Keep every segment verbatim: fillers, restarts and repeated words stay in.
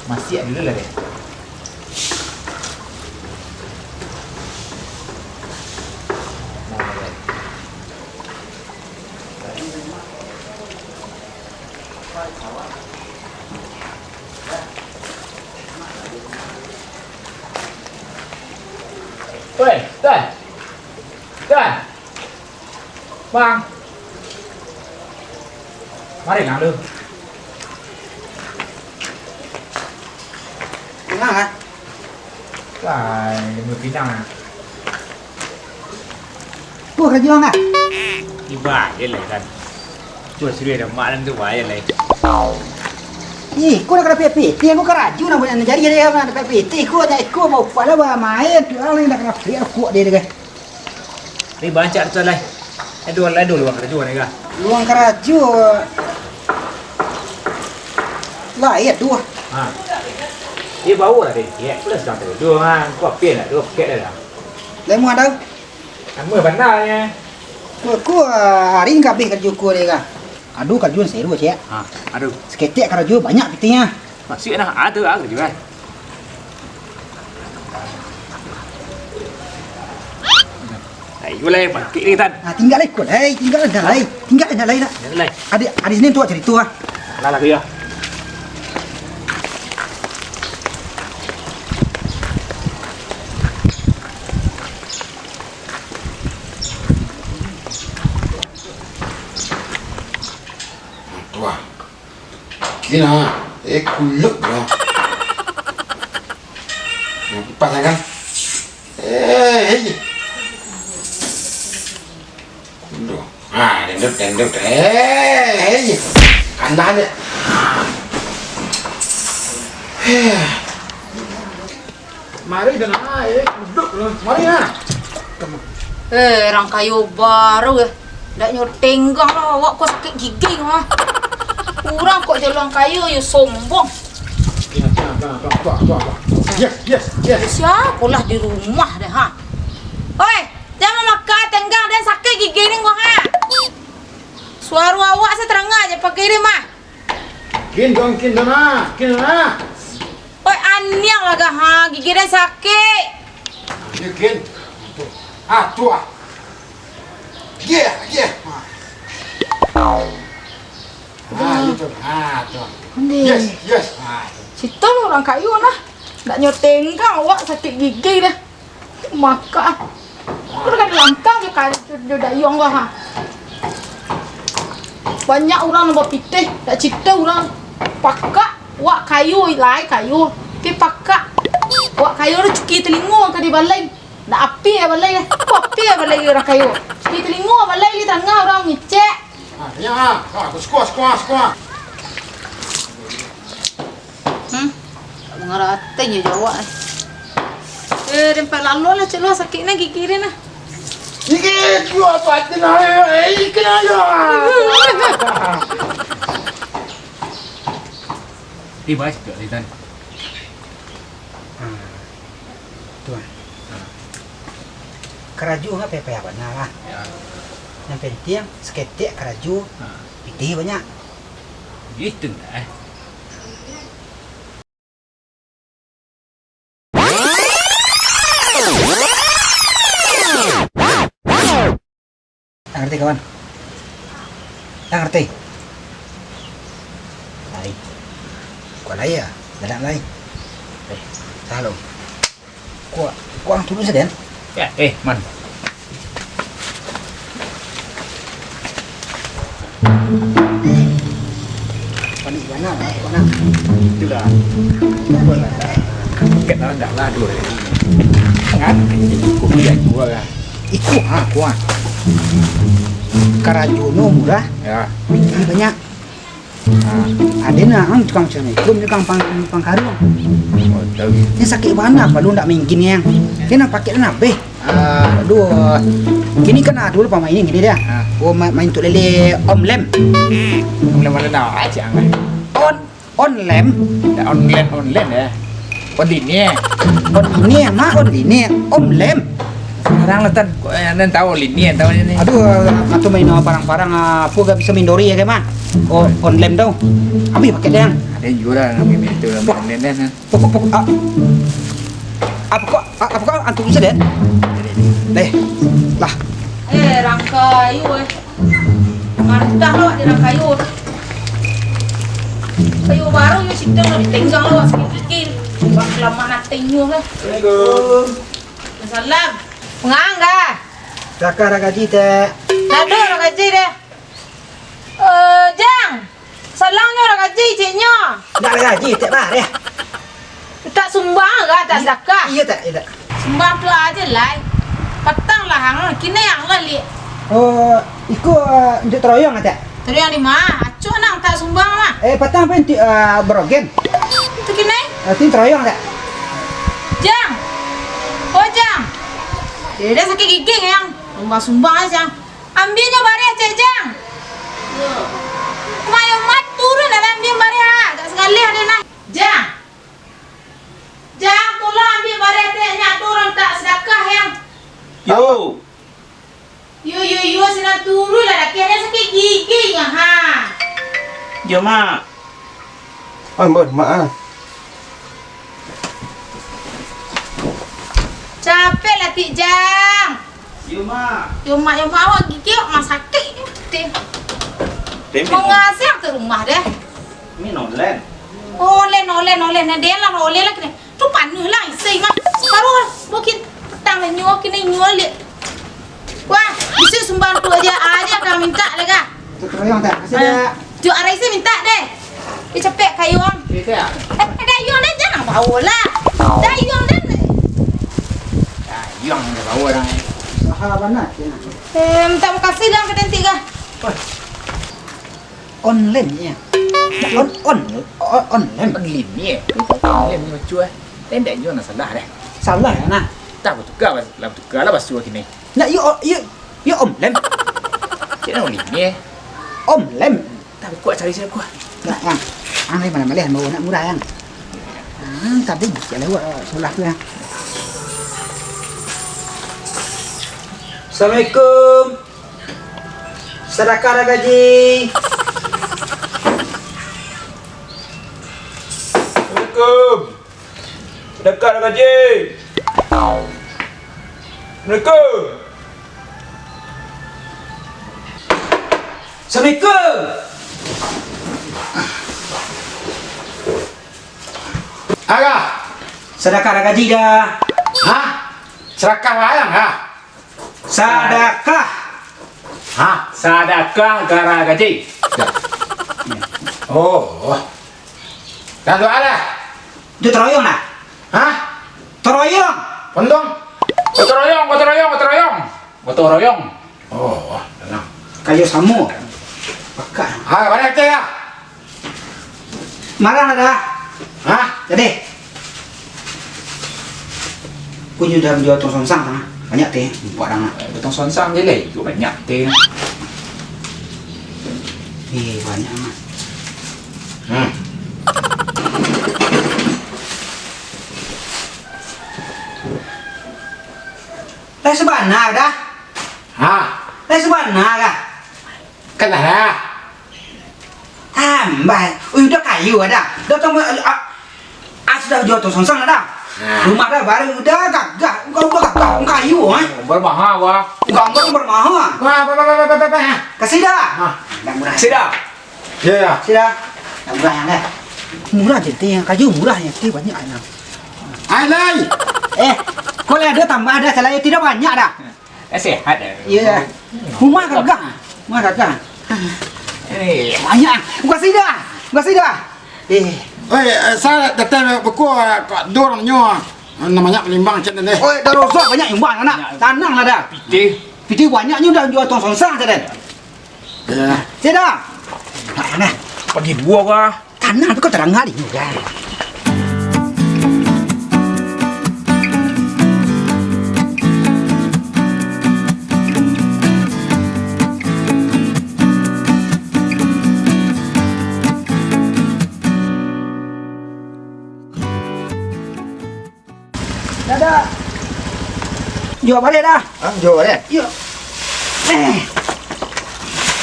Masiak dulu lah, deh. Weh, Tan! Tan! Bang! Mari lah lu. Pinang, ah? Lai, pinang, ah. Ko karajo ang, ah? Iba, iyo lai, Tan. Cuma suruah dah mak dan tu, wah, iyo lai. Ih, ko nak kena P P T, ko karajo nak banyak jadi, jadi nak kena P P T, ko hanya iko mau pala bah main, tu lah nak kena P P T, ko dia deh. Ni bancak tu lai. Aduh, aduh, luang karajo ni kah? Luang karajo. Lah, iyo tu. Ha. Iyo, bau lah, deh. Iyo, aku lah sadang tidur, ha. Kau api nak dua paket dah, dah. Lai muah dah. Lama bana nya. Ko, ko, ah, hari ni ka abih karajo ko deh kah? Aduh, karajo nan seru, cek. Ha, aduh. Saketek karajo, banyak pitih nya. Masuak nah, ado ah karajo, eh. Ai, yo lai, bangkik ni, Tan. Ah, tingga lai ko, lai, tingga lai, dah lai. Tingga lai, dah lai, dah. Dah lai. Adi, adi siko tu carito, ah. Alah, lah, yo. Tuah. Kina, eh, kuluk lah. Yang kipas kan? Eh, hei. Kuluk. Ha, dendut, dendut. Eh, hei. Kanan dia. Eh. Mari, Dana, eh, duduak dulu. Mari, nah. Eh, urang kayo baru, eh. Ndak nyo tenggang lah, awak ko sakik gigi ko, ha. Urang kok jalua kayo, yo sombong. Yes, yes, yes. Sia ko lah di rumah deh, ha. Oi, jan mamakai tenggang, den sakik gigi ni ko, ha. Suaro awak se taranga se pakai ni, mah. Kin, dong, kin, dong, ah. Kin, dong, ah. Oi, aniang lah, ha, gigi den sakik. Kin, kin. Ah, tu, ah. Yeah, yeah. Ah, itu. Ah, tu. Yes, yes. Ah, tu. Situ lah urang kayo nah. Ndak nyo tenggang awak sakik gigi deh. Maka, aku kan langkang jo ka-, jo, jo dayuang lah, ha. Banyak urang nan bapitih, dak cito urang pakak, wak kayo lai kayo, pi pakak. Wak kayo tu cuki talingo ka di balai. Dak api ya balai, api ya balai urang kayo. Cuki talingo balai di tangah urang ngicek. Ha, ya, ha, ha, sukua, sukua, sukua. Hmm, tak mangarati nyo jawab, eh. Eh, den palalu lah, cek lah, sakik nah gigi den nah. Gigi, dua tu hati nah, eh, ikan aja. Di bawah situ, di tan. Ah, tu ah. Ah. Karajo ndak payah-payah bana lah. Ya. Yang penting, saketek karajo, ah, pitih banyak. Gitu lah, eh. Ndak ngarati, kawan? Ndak ngarati? Lai. Kok lai, ya? Galak lai. Eh, salah. Kuah, kuah turun sajo, Den. Ya, eh, man. Panik bana, panik bana. Itulah. Itulah. Kenal dah lah dua ribu. Kan, itu kuah yang dua lah. Iko, ha, kuah. Karajo no murah, ya, pitih banyak. Ha, ado nah, ang tukang macam itu, tukang pang-, pangkaruang. Oh, tahu. Ini sakik bana, baru ndak main gini, yang. Dia nak pakai dah habis. Ah, aduh. Kini kan ado lah pamain gini dia. Ha. Oh, ma-, main tuk lele Om Lem. Om Lem mana dah? Ah, jangan. On Onlem. Ndak online, online, ya. Online. Online, mah online. Omlem. Sekarang lah, Tan. Kok, eh, nan tahu online, tahu ni. Aduh, atau main parang-parang, ah, apo gak bisa main dori ya, mah. Oh, onlem tau. Abih pakai dia. Den juo lah, ngambil itu, ngambil online lah. Pokok, pokok, ah, ah, pokok, ah, ah, pokok, antu bisa, Den? Deh, lah. Eh, rangkayo, eh. Mantah lo di rangkayo. Kayo baru yo sidang lo ditenggang lo, sakik gigi. Bang, kelamaan tengok lah. Assalamualaikum. Salam. Manga? Sadakah lah gaji, Tek. Aduh, lah gaji deh. Eh, Jang. Salangnyo lah gaji, ciknyo. Ndak lah gaji, Tek, bareh. Tak sumbang lah, tak sadakah. Iyo, Tek, iyo, Tek. Sumbang tu aja lai. Patang lah ang, kini ang lah, Lik. Oh, iko, eh, untuak taroyong, Tek? Taroyong di ma? Acuah nang tak sumbang mah. Eh, patang apa untuak, eh, barogen? Itu kini? Eh, itu taroyong, Tek. Jang. Oh, Jang. Dia, dia sakik gigi, Yang. Sumbang-sumbang aja. Ambiaknyo bareh, Cek Jang. Mayo mat turun lah, ambiak bareh, ah. Agak sangaleh ado nah. Jang. Jang, tolong ambiak bareh, Tek, nyak turun tak sadakah, Yang. Yo. Yo, yo, yo, sinan turun lah, dak kira sakik gigi, Yang, ha. Yo, Mak. Ambon, Mak, ah. Capek lah, Tik Jang. Yo, Mak. Yo, Mak, yo, Mak, awak gigi awak masakik ni, Tik. Mangasiang tu rumah deh. Min online. Online, online, online. Nah, dia lah online lah kini. Tu panuh lah isi mah. Baru bukit petang lah nyual kini nyual dek. Wah, isi sumbang tu aja, aja kau minta deh kah? Tu keroyong tak? Kasih ah, dak? Tu arai isi minta deh. Dia capek kayuang. Bisa ya? Eh, eh, dayuang deh, jangan bawa lah. Dayuang deh. Dayuang dah bawa dah. Usaha banget ya. Eh, minta makasih dah ke cantik kah? Wah. Online, ya. On, on, on, online. Online, ya. Online ni macam, eh. Tapi ndak juo nak salah deh. Salah, ya, nah. Tak bertukar, lah bertukar lah basuh kini. Nak, yo, yo, yo, online. Cik nak online ni, eh. Online. Tak kuat cari saya kuat. Nak, yang. Ang ni malah-malah bawa nak murah, yang. Ah, tadi cik lewat sebelah tu, yang. Assalamualaikum. Sadakah dah gaji. Assalamualaikum. Sadakah dah gaji. Assalamualaikum. Assalamualaikum. Agah. Sadakah dah gaji dah. Hah? Sadakah barang, ha? Sadakah. Hah? Sadakah gara gaji. Oh. Dah doa lah. Tu teroyong lah. Hah? Teroyong. Untung. Gotong royong, gotong royong, gotong royong. Gotong royong. Oh, tenang. Kayo samo. Pakat. Ha, bana kecil lah. Marah lah dah. Hah? Jadi. Punyo dah manjual tong sonsang sana. Banyak teh, buat dah. Tong sonsang je lah, itu banyak teh. Eh, banyak amat. Hmm. Lai sabana dah. Ha? Lai sabana kah? Kan dah. Tambah. Ui, udah kayo dah. Dah tambah, ah, ah, sudah jual tong sonsang dah. Ha. Rumah dah baru, dah gagah. Engkau udah gagah, engkau kayo, eh. Bermaha, wah. Engkau, engkau bermaha. Wah, wah, wah. Kasih dah. Ha. Dah murah. Kasih dah. Ya, ya. Sudah. Dah murah dah. Murah je, teh. Kayo murah je, teh. Banyak aja. Ai, lai. Eh, kok lai ado tambah dah, salai tidak banyak dah. Eh, sehat dah. Iya. Rumah gagah. Rumah gagah. Eh. Banyak. Bukan sida. Bukan sida. Eh. Oi, eh, saya datang buku, eh, Kak Dur nyo. Namanya Palimbang cek deh. Oi, dah rosak banyak imbang anak. Banyak. Tanang lah dah. Pitih. Pitih banyaknya udah jual tong sonsang cek deh. Ya. Cek dah. Nah, nah. Pagi dua kah? Tanang tu kau terang hari juga. Dadah. Jual balik dah. Hah? Jual balik? Yo. Eh.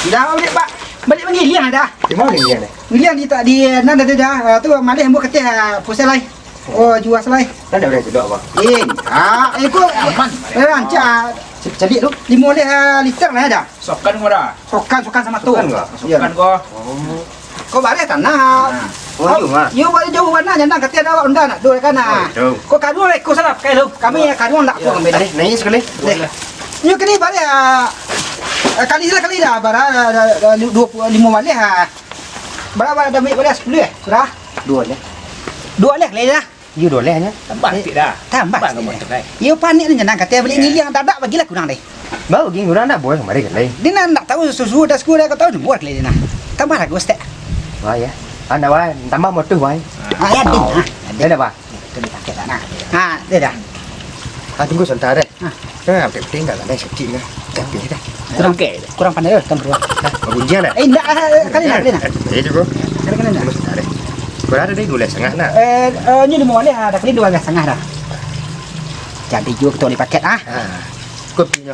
Dah balik, Pak. Baliak mangiliang dah. Di ma mangiliang dah? Mangiliang di, di, nan ado dah, ah, tu maleh ambo kateh, ah, posel lai. Oh, juas lai. Nan ado urang sudah, Bang? Eh, ah, eh, ko, aman. Eh, rancak. Caliak tu. Limo baleh, ah, liter lah dah. Sokan ko dah. Sokan, sokan samo tu. Sokan ko? Iyo. Sokan ko. Oh. Ko bareh tanah. Nah. Oh, iyo, Mak. Iyo, bareh jauah bana, jan nan kateh ado awak unda nak, duo kan, nah. Oh, itu. Ko kaduo lah iko salah pakai tu. Kami nan kaduo ndak ko ngambil. Ade, naiak sakali. Deh. Boleh. Iyo kini bareh, ah, ah, kali lah, kali lah, bara, ah, ah, ah, duo puluah limo baleh, ah. Bara, bara dah ambiak baleh, sapuluah, eh? Surah? Duo baleh. Duo baleh kali lah. Iyo, duo baleh nyo. Tambah sikit dah. Tambah sikit. Iyo, panek ni nyo nan kateh bali ngiliang dadak bagilah kurang deh. Bau gin kurang dah, buai kamari kan lai. Dia nan ndak tahu susu dah suku dah kau tahu dulu kali dia nah. Tambah lagu setek. Wah, ya. Anda, wah, tambah motor, wah. Ah, ya, Din. Ah, ya, Din. Dah, Pak. Itu dipakai tak nah. Ah, dia dah. Ah, tunggu sebentar deh. Ah. Nah, penting enggak ada sakit kan. Tapi dah. Kurang, kurang pandai, eh, kan, bro. Nah, bagunjiang dah. Eh, indak, ah, kali nak, kali nak. Eh, itu, bro. Kali, kali nak. Tunggu sebentar deh. Kurang ada deh, duo baleh satangah nak. Eh, eh, ni limo baleh, ah, dah kali duo baleh satangah dah. Jadi juo kita bali paket, ah. Ah, kopinya.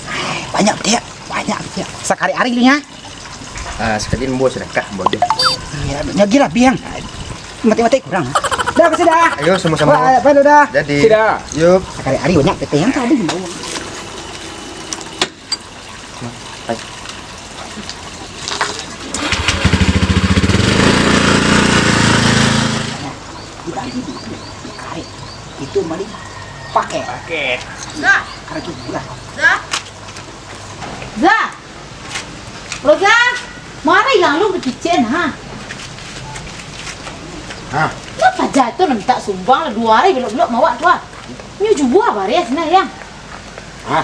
Eh, banyak dia, banyak dia. Sakali ari ni, ah. Ah, sakali ambo sadakah, ambo tu. Iyo, nyo gila biang. Mati-mati kurang. Dah, makasih dah. Ayo, samo-samo. Wah, apa tu dah? Jadi. Sudah. Yup. Sakali ari banyak P T yang tadi. Itu mali pakai. Pakai. Dah. Karena itu murah. Dah. Za! Roza! Mari lalu ka kicen, ha? Ha? Napa jatuh nak minta sumbang lah duo hari belok-belok mawak tu, ah? Inyo jua bareh sinan, Yang. Ha?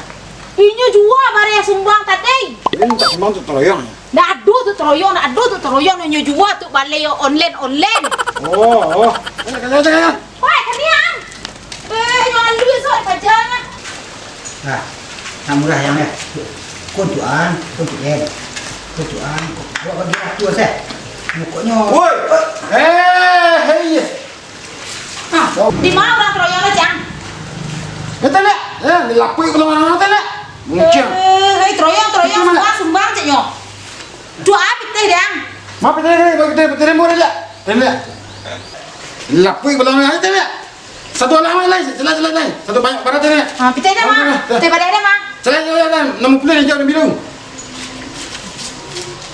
Inyo jua bareh sumbang tadi. Inyo minta sumbang tu taroyong, ya? Ndak ado tu taroyong, ndak ado tu taroyong, inyo jua tu baleh online, online. Oh, oh. Ayo, ayo, ayo, ayo. Oi, kaniang! Eh, inyo lalu esok paja nah. Nah, nak murah yang ni. Kuntuan, kuntuan. Kuntuan, buat bagi ratu saya. Pokoknya. Woi! Eh, hei! Ah, di mana urang taroyong lah, Cang? Ngerti tak? Eh, lapui kalau orang ngerti tak? Mungkin. Eh, hei, taroyong, taroyong, sumbang, sumbang, caknyo. Duo pitih, Dang. Ma pitih, pitih, pitih, pitih, pitih, pitih, pitih. Lapui kalau orang ngerti tak? Satu alah lai, satu alah lai. Satu banyak barat ni. Ha, pitih dah, Mang. Pitih badak dah, Mang. Satu alah lai, enam puluh ni jauh biru.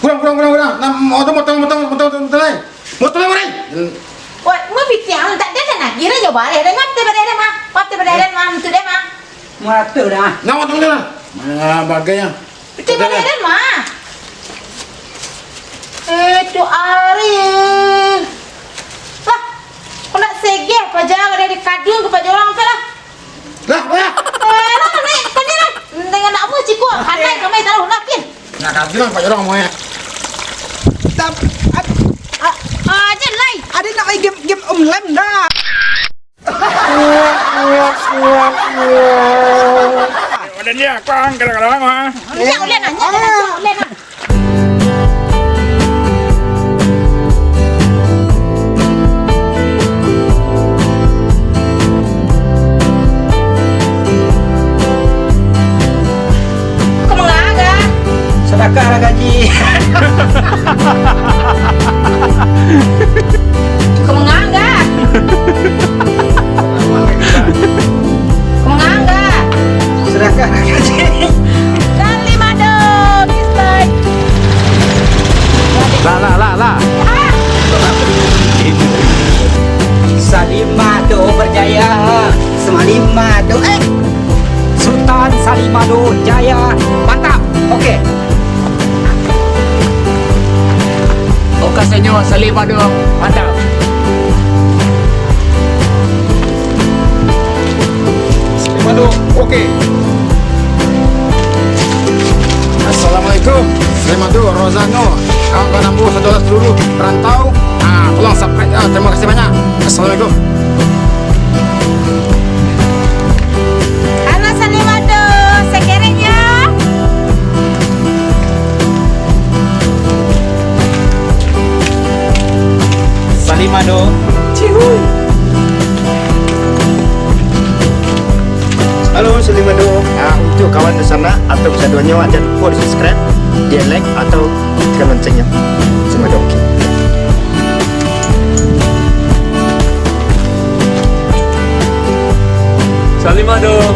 Kurang, kurang, kurang, kurang. Nah, motor, motor, motor, motor, motor, motor lai. Motor lai, lai. Wah, mau pitih, Mang. Tak ada, tak nak. Kira jauh balik. Dah, Mang, pitih badak dah, Mang. Pitih badak dah, Mang. Betul dah, Mang. Mau atur dah. Nah, motor, motor. Mana bagai yang? Pitih badak dah, Mang. Eh, tu ari. Lah, kau nak segeh paja dari kadung ka paja urang tu lah. Lah, lah. Eh, lah, lah, naik, kau ni lah. Dengan nak mu ciko, pandai kami tahu lah, kin. Nak kadung paja urang mu, ya. Tap-, ad-, a-, aja lai. Ada nak main game, game online dah. Ulen ya, kuang kadang-kadang, ha. Nyak ulen, nyak ulen, nyak ulen. Kau manganga? Sadakah lah gaji. Kau manganga? Kau manganga? Sadakah lah gaji. Salimado, dislike. Lah, lah, lah, lah. Ah. Salimado berjaya. Salimado, eh. Sultan Salimado Jaya, mantap. Oke. Oka Senyo Salimado, mantap. Salimado, oke. Assalamualaikum. Salimado, Rozano, kawan-kawan ambo saudara seluruh rantau. Ah, tolong subscribe. Ah, terima kasih banyak. Assalamualaikum. Halo, Salimado, sekerenyo. Salimado. Cihuy. Halo, Salimado. Nah, untuk kawan di sana atau kesaduannya, jangan lupa di subscribe. Dialek atau tekan loncengnya. Sama ada oke. Salimah dong.